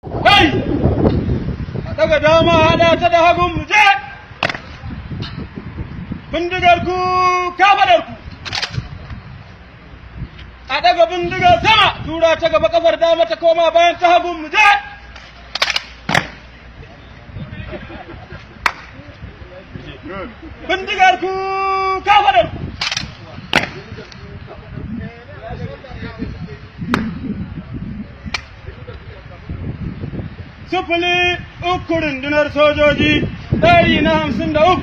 Kai! A daga dama, haɗa ta da hagun, mu je! Bindigar ku, kafadar ku! A daga bindigar sama, tura ta gaba, kafar dama ta koma bayan ta hagun, mu je! Bindigar ku, kafadar ku! 03 rundunar sojoji ɗari na 53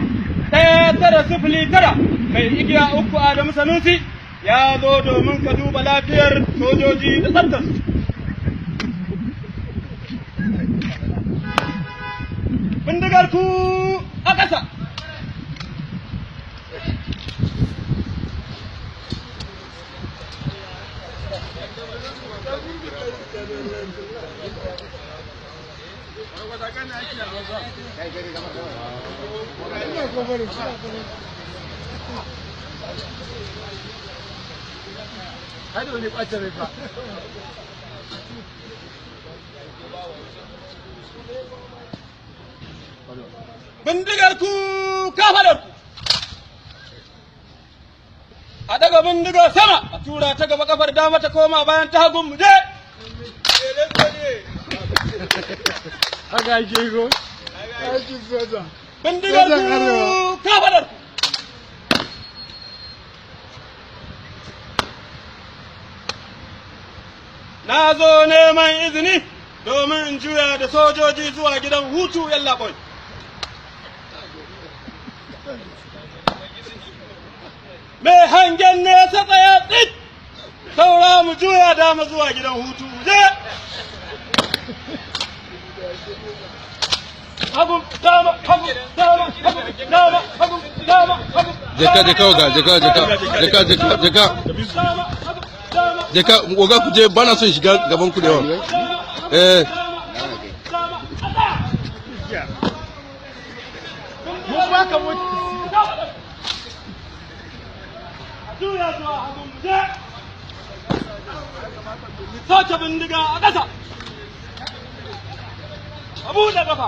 1909 mai igiya 3 Adamu Sanusi ya zo domin ka duba lafiyar sojoji da tsaftarsu. Bindigar ku a ƙasa. Bindigar ku, kafadar ku! A daga bindigar sama, a tura ta gaba, kafar dama ta koma bayan ta hagun, mu je! Haka ake ko? Aikin soja. Bindigar Sojan ku, Arewa. kafadar ku! Na zo neman izini domin in juya da sojoji zuwa gidan hutu, yallaɓoi. Mai hangen nesa, tsaya tsit, saura mu juya dama zuwa gidan hutu, je! Hagu, dama, hagu, dama, hagu, dama, hagu, dama, hagu. Jeka, jeka, oga, jeka, jeka, jeka, jeka, jeka. Dama, hagu, dama. Jeka, oga, ku je, bana son shiga gaban ku da yawa. Eh. Mun baka mota. Juya zuwa hagun, mu je! Soke bindiga a ƙasa! A buɗe ƙafa!